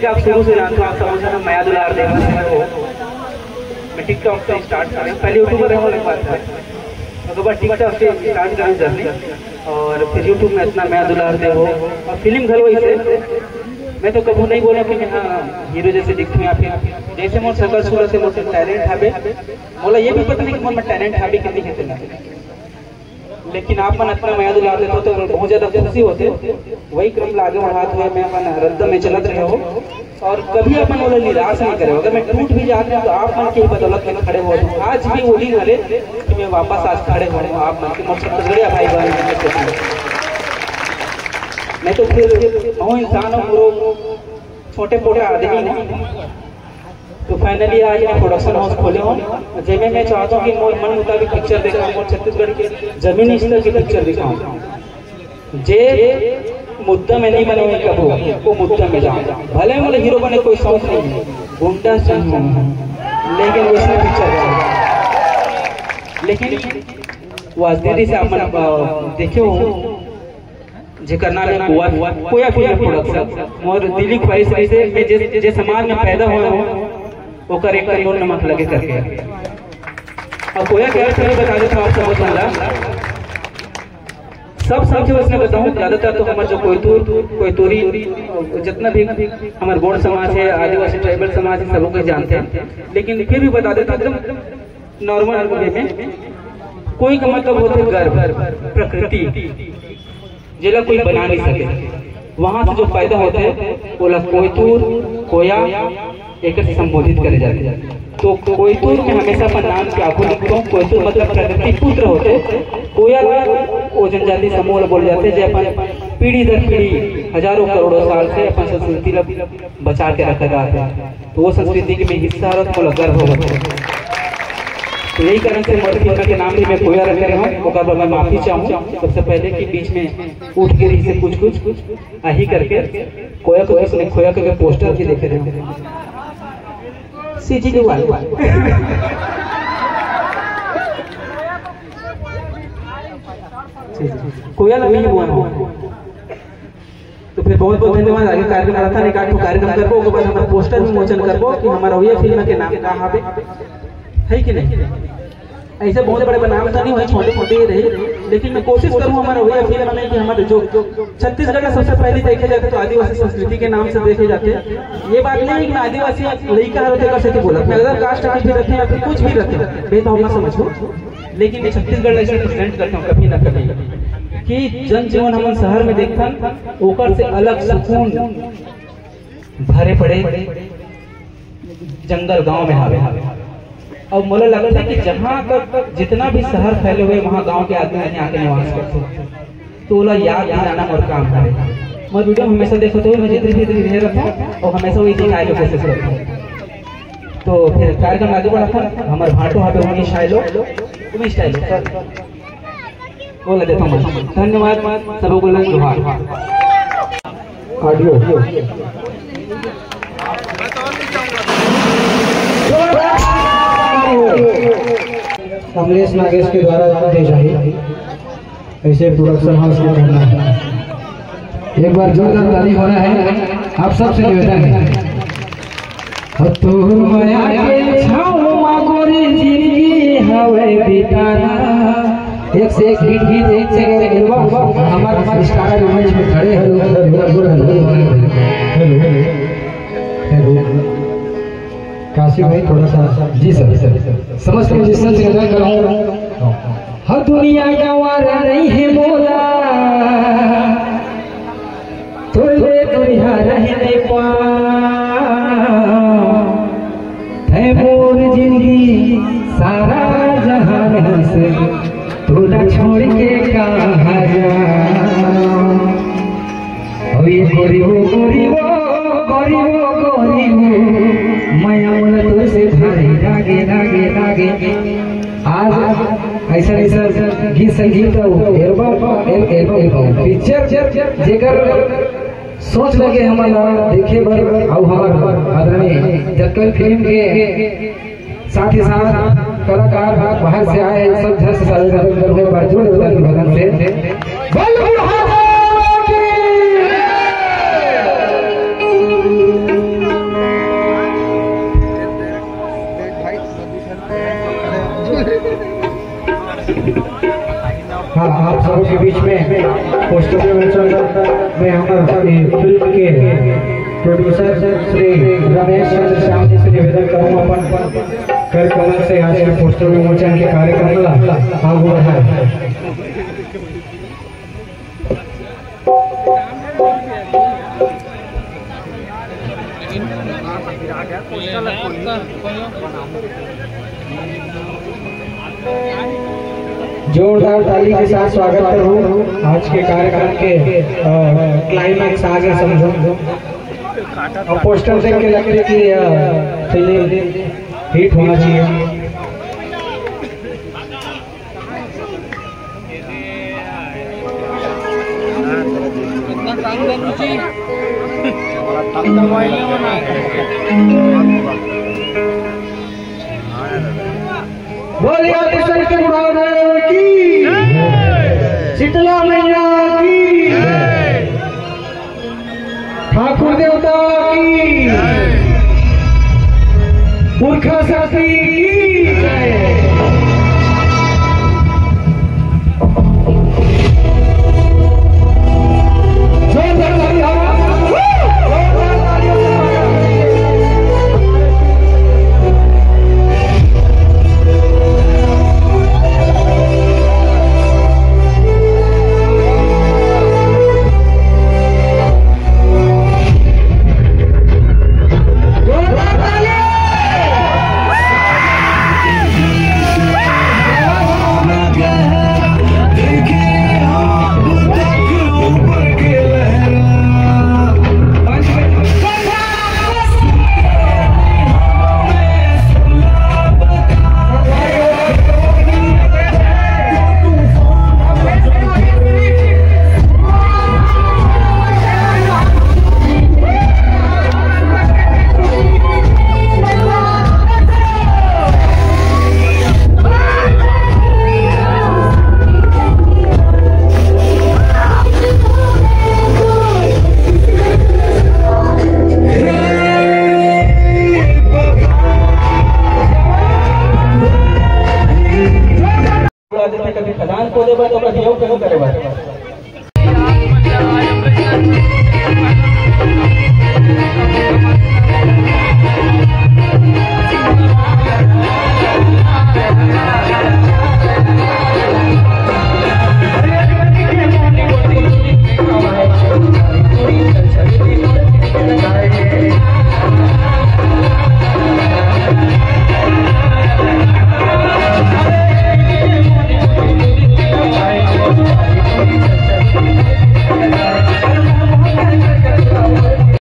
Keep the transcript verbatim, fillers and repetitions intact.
आप शुरू से जानते हो, आप सब मुझे मया दुलार देना हो। मैं TikTok से स्टार्ट करें, पहले यूट्यूबर रहने वाली बात है, ओकर बाद TikTok से स्टार्ट करें जर्नी, और फिर YouTube में इतना मया दुलार दे हो, और फिल्म घलो इसे। मैं तो कभू नहीं बोला कि मैं हाँ हीरो जैसे दिखूँ, या फिर जैसे मोर सकल सूरत से मोर टैलेंट हवे, मोला ये भी पता नहीं कि मोर में टैलेंट हवे कि नहीं है तेला। लेकिन आप मन इतना मया दुलार देते हो तो बहुत ज्यादा खुशी होते। वही क्रम ला आगे बढ़ाते हुए मैं अपन रद्द में चलत रहे हो, और कभी अपन मोला निराश नहीं करे। अगर मैं टूट भी जाते हूँ तो आप मन के ही बदौलत में खड़े हो। आज भी वो दिन हरे कि मैं वापस आज खड़े हो आप मन के, मोर छत्तीसगढ़िया भाई बहन मन के प्रति। मैं तो फिर बहुत इंसान हूँ, मोरो छोटे मोटे आदमी हूँ। तो फाइनली आज मैं प्रोडक्शन हाउस खोले हूँ, जेमे मैं चाहता हूँ कि मोर मन मुताबिक पिक्चर दिखाऊँ, मोर छत्तीसगढ़ के जमीनी स्तर की पिक्चर दिखाऊँ। जे मुद्दा में नहीं बने हुए कबू, वो मुद्दा में जाऊँ। भले मोला हीरो बने कोई शौक नहीं है, गुंडा से हूँ, लेकिन उसमें पिक्चर है। लेकिन वो आज दीदी से आप मन, अ, देखे हो, जेकर नाम है कोया, कोया फिल्म प्रोडक्शन। मोर दिली ख्वाहिश रहिसे, मैं जे, जे समाज में पैदा होए हूँ, ओकर एक नून नमक लगे करके। अब कोया के अर्थ भी बता देता हूँ आप सबो झन ला। सब समझे वैसने बताऊँ, ज्यादातर तो हमर जो कोयतुर, कोयतुरी, जितना भी हमर गोंड समाज है, आदिवासी ट्राइबल समाज है, सब लोग जानते हैं, लेकिन फिर भी बता देता हूँ एकदम नॉर्मल वे में। कोई का मतलब होते गर्भ, प्रकृति, जेला कोई बना नहीं सके, वहां से जो पैदा होते हैं, ओला कोयतुर, कोया, एकर से संबोधित करे जाते हैं। तो कोयतुर में हमेशा अपन नाम के आगू लिखते हैं। कोयतुर मतलब प्रकृति पुत्र होते हैं। कोया ला वो जनजाति समूह ला बोले जाते हैं, जो अपन पीढ़ी दर पीढ़ी, हजारों करोड़ों साल से अपन संस्कृति ला बचा के रखा जाता है। तो वो संस्कृति के मैं हिस्सा हूँ, तो मोला गर्व होगा। तो यही कारण से मोर फिल्म के नाम भी मैं कोया रख रहे हूँ। ओकर बर मैं माफी चाहूँ सबसे पहले कि बीच में उठ के रही से कुछ कुछ अही करके कोया को किसने खोया करके पोस्टर भी देखे रहे हूँ। सीजी वाले। कोया लगी हुआ है। तो फिर बहुत बहुत धन्यवाद। आगे कार्यक्रम रहता है, एक आध ठो कार्यक्रम करबो, ओकर बाद हमर पोस्टर विमोचन करबो कि हमर अवइया फिल्म के नाम का हवे, है कि नहीं? ऐसे बहुत बड़े नाम तो नहीं होए, छोटे छोटे ही रही, लेकिन मैं कोशिश करूँ हमर अवइया फिल्म में कि हमर जो छत्तीसगढ़ में सबसे पहले देखे जाते तो आदिवासी संस्कृति के नाम से देखे जाते। ये बात नहीं है कि मैं आदिवासी लड़का हर होते कर सकते बोला, मैं अदर कास्ट के भी रहते हैं या फिर कुछ भी रहते हैं, भेदभाव मत समझो। लेकिन ये छत्तीसगढ़ ऐसे प्रेजेंट करता हूँ कभी ना कभी कि जन जीवन हमन शहर में देखथन, ओकर से अलग सुकून भरे पड़े जंगल गांव में हावे। और मोला लगता है कि जहाँ तक जितना भी शहर फैले हुए, वहाँ गांव के आदमी आके निवास करते हैं। तो ओला याद दिलाना मोर काम है। मोर वीडियो हमेशा देखो तो मैं जितनी भी रहे रहता हूँ और हमेशा वही दिखाने की कोशिश करता हूँ। तो फिर कार्यक्रम आगे बढ़ाता हूँ। हमारे भाटो हाटो उमेश आए लो, उमेश आए लो सर। बोला देता हूँ मैं। धन्यवाद, सबको बोला जोहार। ऑडियो। कमलेश नागेश के द्वारा दी जाही। ऐसे प्रोडक्शन हाउस को करना है। एक बार जोरदार ताली होना है, आप सबसे निवेदन है। तोर मया के छाँव मा गोरी जिंदगी हवे बिताना। एक से एक हिट गीत, एक से एक एल्बम। हमारे स्टार मंच में खड़े हैं। Hello, hello, hello, hello, hello. Hello. Kashi भाई, थोड़ा सा। जी सर, सर। समस्त म्यूजिशियन से निवेदन कर रहा हूँ। हर दुनिया गंवार नहीं है मोला, तोरे दुनिया रहने पा। है मोर जिंदगी सारा जहान से, तोला छोड़ के कहाँ जा। ओए गोरी वो, गोरी वो, गोरी वो, गोरी वो, मया मोला तोर से भारी लागे, लागे, लागे। आज ऐसा, ऐसा गीत संगीत एल्बम, एल-, एल्बम, एल्बम, पिक्चर जेकर सोच लगे हमन ला देखे बर, अउ हमर आदरणीय जतका फिल्म के साथ ही साथ कलाकार बाहर से आए हैं, सब झन से सादर करते हैं, बार जोरदार ताली बजाना से। बोल बुढ़ा बाबा की। में पोस्टर विमोचन में हमर ये फिल्म के प्रोड्यूसर श्री रमेश चंद्र श्याम जी से निवेदन करूँ, अपन कर कमल से आज के पोस्टर विमोचन के कार्यक्रम ला आगू बढ़ाए। जोरदार ताली के साथ स्वागत करूँ। आज के कार्यक्रम के, अ, क्लाइमैक्स आ गया समझो। अब पोस्टर देख के लगते कि, अ, फिल्म हिट होना चाहिए। बोलिए आदिशक्ति बुढ़ाऊ भैरव की, शीतला मैया की, ठाकुर देवता की, पुरखा शक्ति की जय। जोरदार ताली हो। कभी खदान खोदे बर, तो कभी अउ कहीं करे बर।